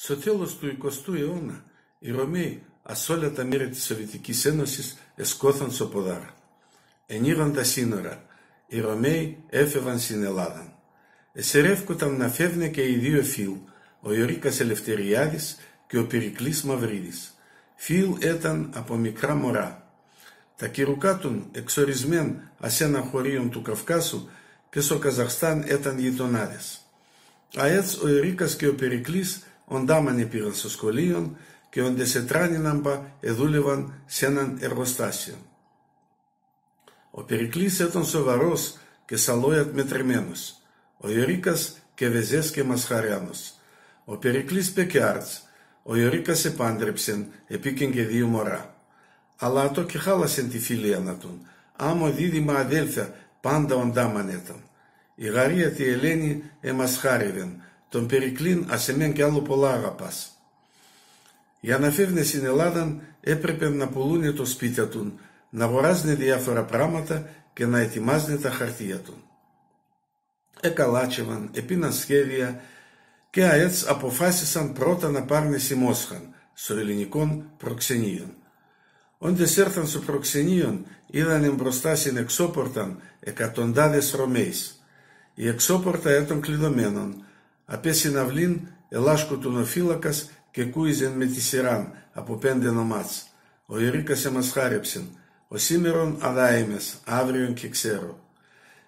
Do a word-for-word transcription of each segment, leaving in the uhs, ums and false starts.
Σο τέλος του εικοστού αιώνα, οι Ρωμαίοι, ας σ' όλα τα μέρη της Σοβιετικής Ένωσης, εσκώθαν σο ποδάρ'. Ενήγαν τα σύνορα, οι Ρωμαίοι έφευγαν σην Ελλάδαν. Εσερεύκουνταν να φεύνε και οι δύο Φιλ, ο Ιωρίκας Ελευθεριάδης και ο Περικλής Μαυρίδης. Φιλ έταν από μικρά μωρά. Τα κυρουκά τουν εξορισμέν ασ' έναν χωρίον του Καυκάσου και σο Καζαχστάν έταν γειτονάδες. Αέτσ' ο Ιωρίκας και ο Περικλής οντάμαν επήγαν σο σχολείον και όντε εσετράνιναν πα εδούλευαν σ' έναν εργοστάσιον. Ο Περικλής έταν σοβαρός και σα λόγια τ' μετρημένος. Ο Ιωρίκας κεβεζές και μασχαράνος. Ο Περικλής πέκε артς. Ο Ιωρίκας επάντρεψεν, εποίκεν και δύο μωρά. Αλλά ατό 'κ' εχάλασεν τη φιλίαν ατουν. Άμο δίδυμα αδέλφια πάντα οντάμαν έταν. Η γαρή ατ' η Ελένη εμασχάρευεν, τον Περικλήν ας εμέν κι άλλο πολλά αγαπάς. Για να φεύνε σην Ελλάδαν έπρεπεν να πουλούνε το σπίτ' ατουν, να γοράζ'νε διάφορα πράματα και να ετοιμάζ'νε τα χαρτία τουν. Εκαλάτσευαν, επείναν σχέδια και αέτσ' αποφάσισαν πρώτα να πάρ'νε σην Μόσχαν, σο ελληνικόν προξενείον. Όντες έρθαν σο προξενείον, είδαν εμπροστά σην εξώπορταν εκατοντάδες Ρωμαίους. Η εξώπορτα έταν κλειδωμένον. Απέσ' σην αυλήν ελάσκουτουν ο φύλακας και κούιζεν με τη σειράν από πέντε ονομάτς. Ο Ιωρίκας εμασχάρεψεν: «Οσήμερον αδά είμες, αύριον 'κ' εξέρω».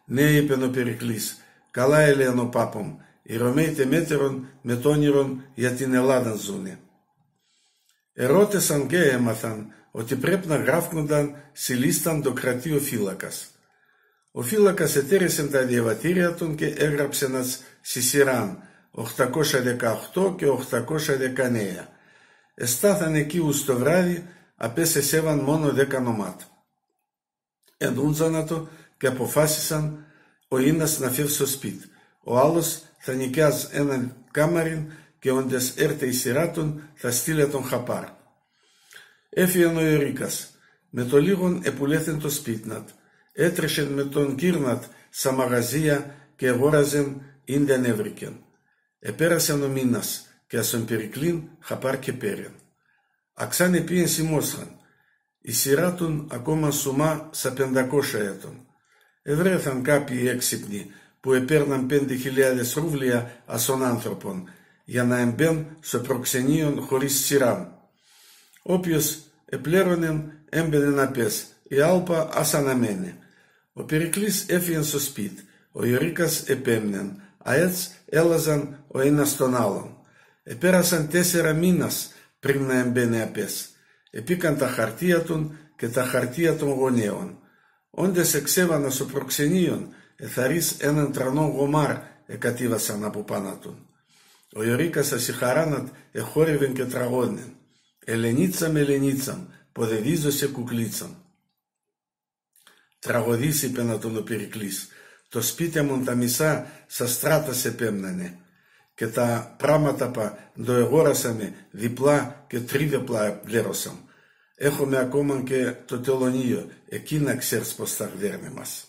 «Ναι», είπεν ο Περικλής, «καλά ελέν ο πάπ' μ', οι Ρωμαίοι τ' εμέτερον με τ' όνειρον για την Ελλάδαν ζούνε». Ερώτεσαν και έμαθαν ότι πρέπ' να γράφκουνταν ση λίσταν ντο κρατεί ο φύλακας. Ο φύλακας ετέρεσεν τα διαβατήρια ατουν και έγραψεν ατ'ς ση σειράν οχτακόσια δεκαοκτώ και οχτακόσια δεκαεννέα. Εστάθαν εκεί ους το βράδυ, απέσ' εσέβαν μόνον δέκα ονομάτ'. Ενούντζαν ατο και αποφάσισαν ο ίνας να φεύ' σο σπίτ', ο άλλος θα νοικιάζ' έναν κάμαρην και όντε έρ'ται η σειρά τουν θα στείλ' ατον χαπάρ'. Έφυεν ο Ιωρίκας. Με το ολίγον επουλέθεν το σπίτ'ν ατ'. Έτρεχεν με τον κύρ'ν ατ' σα μαγαζία και εγόραζεν ίντεν έβρικεν. Επέρασεν ο μήνας και ασ' τον Περικλήν χαπάρ' 'κ' επέρεν. Αξάν επήεν ση Μόσχαν. Η σειρά τουν ακόμαν σουμά σα πεντακόσια έτον. Ευρέθαν κάποιοι έξυπνοι που επέρ'ναν πέντε χιλιάδες ρούβλια ασ' ον άνθρωπον, για να εμπαίν' σο προξενείον χωρίς σειράν. Όποιος επλέρωνεν, έμπαινεν απέσ', η άλπα ας αναμέν'νε. Ο Περικλής έφυεν σο σπίτ', ο Ιωρίκας επέμ'νεν, αέτσ' έλαζαν ο ίνας τον άλλον. Επέρασαν τέσσερα μήνας πρ' να εμπαίν'νε απέσ'. Επήκαν τα χαρτία τουν και τα χαρτία των γονέων. Όντε εξέβαν ασ' σο προξενείον, εθαρρείς έναν τρανόν γομάρ' εκατήβασαν από πάνα τουν. Ο Ιωρίκας ασ' ση χαράν ατ' εχόρευεν και τραγώδ'νεν: «Ελενίτσα μ', Ελενίτσα μ', ποδεδίζω σε κουκλίτσα μ'». «Τραγωδείς», είπεν ατον ο Περικλής, «το σπίτ' εμουν τα μισά σα στράτας επέμ'νανε. Και τα πράματα πα ντο εγόρασαμε διπλά και τρίδιπλά επλέρωσαμ'. Έχομε ακόμαν και το τελωνίον, εκείνα ξέρτς πώς θα γδέρ'νε μας».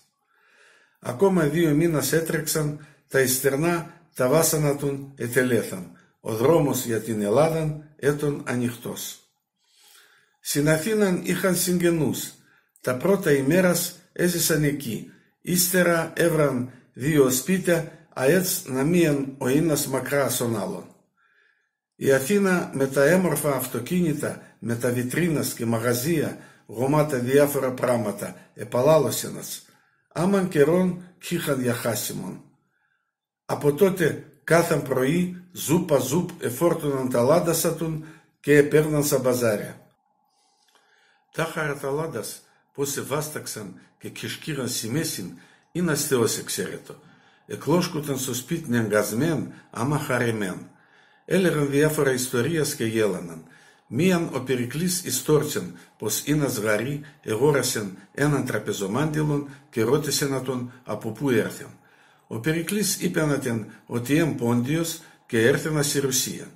Ακόμαν δύο μήνας έτρεξαν, τα ειστερνά τα βάσανα τουν ετελέθαν. Ο δρόμος για την Ελλάδαν έτον ανοιχτός. Σην Αθήναν είχαν συγγενούς. Τα πρώτα ημέρας έζησαν εκεί. Ύστερα έβραν δύο σπίτια, αέτσ' να μίαν ο ίνας μακρά ασ' ον άλλον. Η Αθήνα με τα έμορφα αυτοκίνητα, με τα βιτρίνας και μαγαζία γομάτα διάφορα πράματα, επαλάλωσεν ατ'ς. Άμαν καιρόν 'κ' είχαν για χάσιμον. Από τότε κάθαν πρωί ζούπ' ατζούπ' εφόρτουναν τα λάντας ατουν και επέρ'ναν σα μπαζάρια. Τάχαρα τα λάντας πώς εβάσταξαν και 'κ' εσκήγαν ση μέσην, ίνας Θεός εξέρετο. Εκλώσκουνταν σο σπίτ' νεγκασμέν', άμα χαρεμέν'. Έλεγαν διάφορα ιστορίας και γέλαναν. Μίαν ο Περικλής εστόρτσεν πως ίνας γαρή εγόρασεν έναν τραπεζομάντιλον και ρώτεσεν ατον από πού έρθεν. Ο Περικλής είπεν ατεν ότι έν' Πόντιος και έρθεν ασ' ση Ρωσίαν.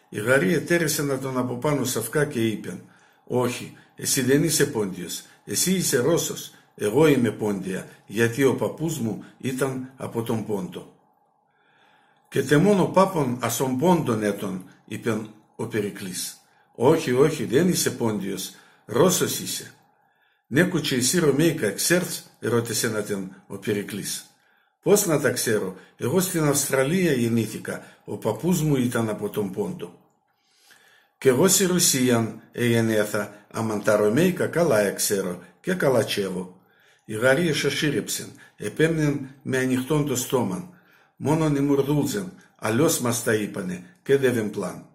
Η γαρή ετέρεσεν ατον από πάνω σ' αβκά και είπεν: «Όχι, εσύ δεν είσαι Πόντιος, εσύ είσαι Ρώσος, εγώ είμαι Πόντια, γιατί ο παππούς μου ήταν από τον Πόντο». «Και τεμόν ο πάπον ας ον Πόντον έτον», είπεν ο Περικλής. «Όχι, όχι, δεν είσαι Πόντιος, Ρώσος είσαι». «Νέκουτ' και εσύ Ρωμαίκα εξέρτς;» ερώτεσεν ατεν ο Περικλής. «Πώς να τα ξέρω, εγώ στην Αυστραλία γεννήθηκα, ο παππούς μου ήταν από τον Πόντο». «Κι εγώ ση Ρωσίαν εγενέθα, άμα τα Ρωμαίκα καλά εξέρω και καλατσεύω». Η γαρή εσωσύρεψεν, επέμ'νεν με ανοιχτόν το στόμαν, μόνον εμουρδούλτζεν, «Αλλιώς μας τα είπανε», και δέβεν πλάν.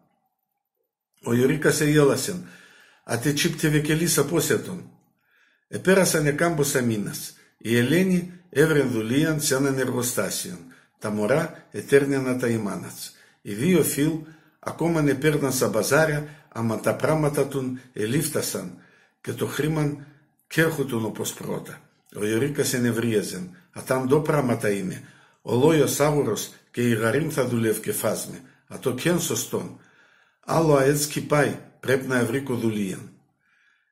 Ο Γιωρίκας εγέλασεν, ατέ τσιπ' τ' εβεκελίσσα πώς έτον. Επέρασαν εκάμποσα μήνας. Η Ελένη εύρεν δουλείαν σ' έναν εργοστάσιον. Τα μωρά ετέρνεν ατα η μάνα τ'ς. Οι δύο φίλ' ακόμαν επέρναν σα μπαζάρια, άμα τα πράματα τουν ελήφτασαν και το χρήμαν 'κ' έρχουτουν όπως πρώτα. Ο Γιωρίκας ενευρίαζεν: «Ατά ντο πράματα είναι; Ολόι ο σάγουρος και η γαρή μ' θα δουλεύ' και φας με. Ατό 'κ' έν' σωστόν. Άλλο αέτς 'κι πάει, πρέπ' να ευρήκω δουλείαν».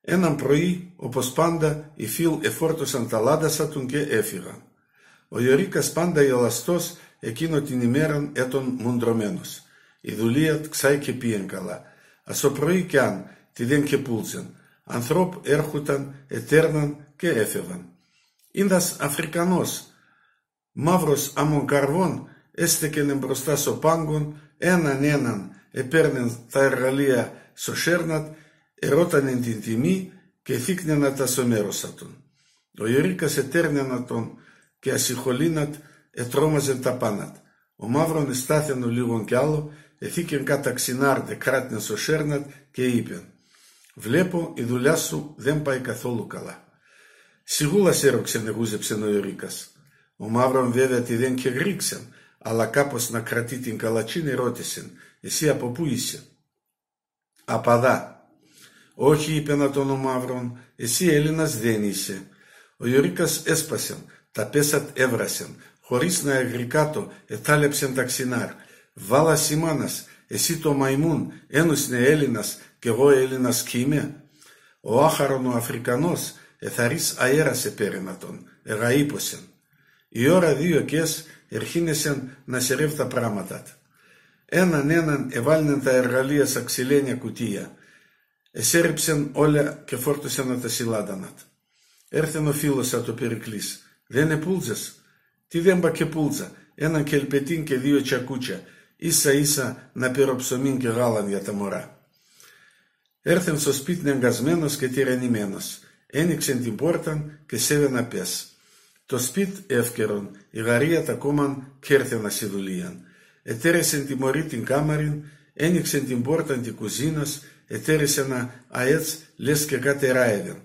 Έναν πρωί, όπως πάντα, οι φίλ' εφόρτωσαν τα λάντας ατουν και έφυγαν. Ο Γιωρίκας, πάντα γελαστός, εκείνο την ημέραν έτον μουντρωμένος. Η δουλεία τ' ξάι 'κ' επήεν καλά. Ας ο πρωί 'κι άν', τιδέν 'κ' επούλτζεν. Ανθρώπ' έρχουνταν, ετέρναν και έφευγαν. Ίντας Αφρικανός, μαύρος άμον καρβόν, έστεκεν εμπροστά σο πάγκον, έναν έναν επέρνεν τα εργαλεία σο σέρν' ατ', ερώτανεν την τιμήν και εθήκ'νεν ατα σο μέρος ατουν. Ο Γιωρίκας ετέρνεν ατον και ασυχολήν ατ', ετρώμαζεν τα πάν' ατ'. Ο μαύρον εστάθεν ολίγον κι άλλο, εθήκεν κάτ' ταξινάρ' ντ' εκράτ'νεν σο σέρν' ατ' και είπεν: «Βλέπω, η δουλειά σου δεν πάει καθόλου καλά». «Σιγούλα σ' έρωξεν», εγούζεψεν ο Γιωρίκας. «Ο μαύρον βέβαια τιδέν 'κ' εγροίκ'σεν, αλλά κάπως να κρατεί την καλατσίν' ερώτεσεν: Εσύ από πού είσαι;» «Απ' αδά». «Όχι», είπεν ατον ο μαύρον, «εσύ Έλληνας δεν είσαι». Ο Γιωρίκας έσπασεν, τα πέσ' ατ' έβρασεν, χωρίς να εγροικάτω, ετάλεψεν ταξινάρ': «Βάλλας σ' ημάνας, εσύ το μαϊμούν, έν' ους 'νε Έλληνας, κι εγώ Έλληνας 'κι είμαι;» Ο άχαρον ο Αφρικανός εθαρρύς αέρας επέρεν ατον, εγαΐπωσεν. Η ώρα δύο 'κ' έσ', ερχίνεσεν να σερεύ' τα πράματα τ'. Έναν έναν εβάλλ'νεν τα εργαλεία σα ξυλένια κουτία. Εσέρεψεν όλα και εφόρτωσεν ατα σην λάνταν ατ'. Έρθεν ο φίλος ατ' ο Περικλής: «Δεν επούλτζες;» «Τιδέν πα 'κ' επούλτζα, έναν κελπετήν και δύο τσακούτσια, ίσα ίσα να παίρω ψωμήν και γάλαν για τα μωρά». Έρθεν σο σπίτ'ν εγκασμένος και τυραννημένος. Άνοιξεν την πόρταν και εσέβεν απέσ'. Το σπίτ' εύκαιρον, η γαρή ατ' ακόμαν 'κ' έρθεν ας η δουλείαν. Ετέρεσεν τη μωρή την κάμαρην, άνοιξεν την πόρταν τη κουζίνας, ετέρεσεν αέτς λες και κάτ' εράευεν.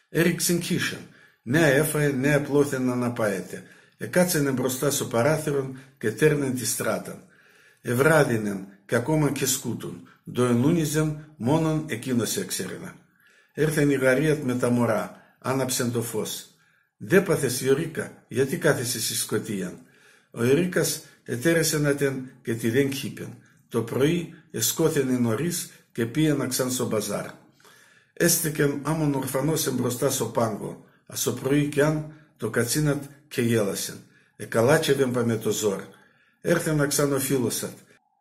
Έριξεν κίσεν, νέα έφαεν, νέα επλώθεν αναπάεται. Εκάτσεν εμπροστά σο παράθυρον και ετέρνεν τη στράταν. Εβράδυνεν κι ακόμαν 'κ' εσκούτουν, ντο ενούνιζεν μόνον εκείνος έξερεν. Έρθεν η γαρή ατ' με τα μωρά, άναψεν το φως. «Ντ' έπαθες, Γιωρίκα, γιατί κάθεσαι ση σκοτίαν;» Ο Γιωρίκας ετέρεσεν ατεν και τιδέν 'κ' είπεν. Το πρωί εσκώθεν νωρίς και επήεν αξάν σο μπαζάρ'. Έστεκεν άμον ορφανός εμπροστά σο πάγκον, ας σο πρωί 'κι άν', το κατσίν ατ' 'κ' εγέλασεν. Εκαλάτσευεν πα με το ζόρ'. Έρθεν αξάν ο φίλος ατ'.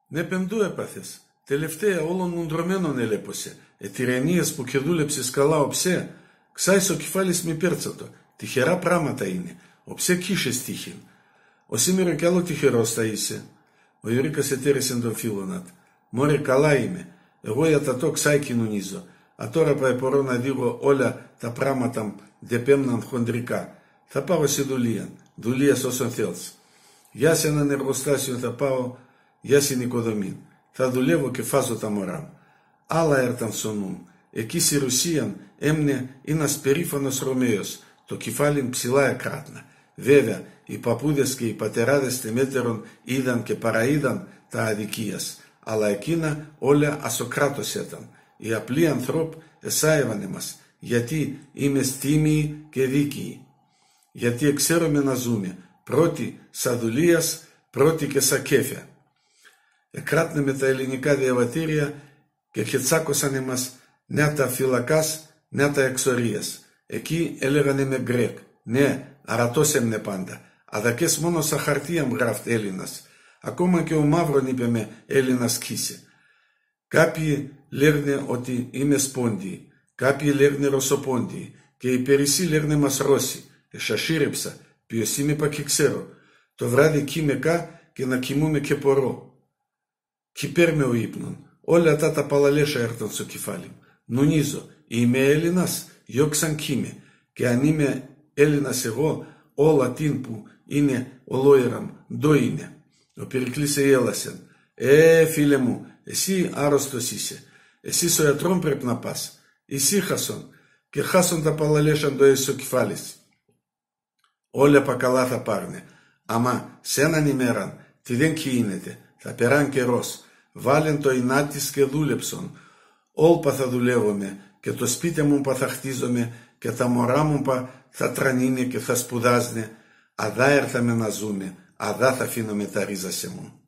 «Νέπεν ντο έπαθες; Τελευταία όλον μουντρωμένον ελέπω σε. Ετυραννίας που 'κ' εδούλεψες καλά οψέ; Ξάι σο κεφάλ' σ' μη παίρτς ατο. Τυχερά πράματα είναι. Οψέ 'κ' είχες τύχην. Οσήμερον κι άλλο τυχερός θα είσαι». Ο Γιωρίκας ετέρεσεν τον φίλον ατ'. «Μωρέ, καλά είμαι. Εγώ για τ' ατό ξάι 'κ' νουνίζω. Ατώρα πα επορώ να δίγω όλα τα πράματα μ' ντ' επέμ'ναν χοντρικά. Θα πάω ση δουλείαν. Δουλείας όσον θέλτς. Για σ' έναν εργοστάσιον θα πάω, για σην οικοδομήν. Θα δουλεύω και φάζω τα μωρά μ'». Άλλα έρταν σο νου μ'. Εκεί ση Ρωσίαν έμ'νε ίνας περήφανος Ρωμαίος, το κεφάλ' μ' ψηλά εκράτ'να. Βέβαια, οι παππούδες και οι πατεράδες τ' εμέτερον είδαν και παραείδαν τα αδικίας, αλλά εκείνα όλα ας σο κράτος έταν. Οι απλοί ανθρώπ' εσάευαν εμάς, γιατί είμες τίμιοι και δίκαιοι. Γιατί εξέρομεν να ζούμε, πρώτοι σα δουλείας, πρώτοι και σα κέφια. Εκράτ'νε με τα ελληνικά διαβατήρια και χετσάκωσαν εμάς, νέατα φυλακάς, νέατα εξορίας. Εκεί ελέγανε με Γκρέκ, ναι, αρατός έμ'νε πάντα. Αδακές μόνον σα χαρτία μ' γράφτ' Έλληνας. Ακόμα και ο Μαύρον, είπε με, Έλληνας 'κι είσαι. Κάποιοι λέγ'νε ότι είμαι Σπόντιοι, κάποιοι λέγ'νε Ρωσοπόντιοι, και οι περισσοί λέγ'νε μας Ρώσοι. Εσσασίρεψα, ποίος είμαι πα 'κι ξέρω. Το βράδυ 'κοίμαι κα και να κοιμούμαι 'κ' επορώ. 'Κι παίρ' με ο ύπνον. Όλα ατά τα παλαλέσια έρταν σο κεφάλι μ'. Νουνίζω, είμαι Έλληνας, γιόξαν 'κ' είμαι. Και αν είμαι Έλληνας εγώ, όλα τείν' που είναι ολόιρα μ', ντό είναι. Ο Περικλής εέλασεν. Ε, φίλε μου, εσύ άρρωστος είσαι. Εσύ σο αιατρόν πρέπ' να πας. Ησύχασον, και χάσον τα παλαλέσια ντο έχ' σο κεφάλι σ'. Όλα πα καλά θα πάνε. Άμα σ' έναν ημέραν τιδέν 'κι ίνεται, θα περάν' καιρός. Βάλεν το ινάτ' σ' και δούλεψον. Όλ' πα θα δουλεύομε, και το σπίτ' εμουν πα θα χτίζομε, και τα μωρά 'μουν πα θα τρανίνε και θα σπουδάζ'νε. Αδά έρθαμε να ζούμε, αδά θα αφήνουμε τα ρίζας εμουν.